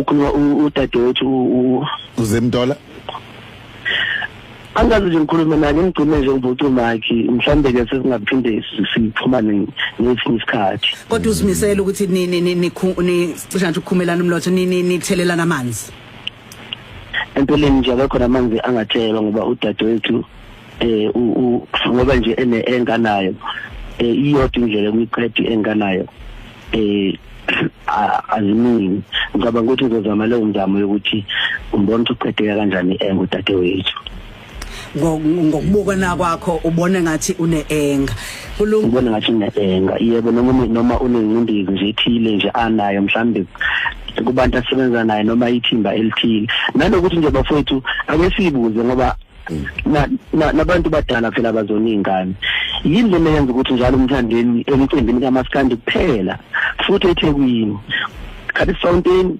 Ukhuluma udadewethu uZimdola. Angazi nje ngikhulume naye, ngigcine nje ngivuca umakhi, mhlambe ke sesingaphinde sixhumane ngesinye isikhathi. Kodwa uzimisela ukuthi ni ni ni ni cishe nje ukukhumelana umlotha, ni nithelelana amanzi? Empeleni nje akekho namanzi angathelwa, ngoba udadewethu ngoba nje ene enganayo, iyodwa indlela yokuyiqeda enganayo, aziningi. Ngicabanga ukuthi ngizozama leyo mzamo yokuthi umbona ukuthi uqedeka kanjani engudadewethu. Ngokubukana kwakho ubone ngathi une-anger? Kulungile. Ubona ngathi une-anger, yebo, noma unengcindezi nje ethile nje anayo, mhlambe kubantu asebenza naye noma ithimba elithile. Nanokuthi nje bafowethu, ake siyibuze, ngoba nabantu badala phela bazona iy'ngane, yini lena yenza ukuthi njalo uMthandeni emcimbini kamaskandi kuphela, futhi eThekwini, Khathi Fountain?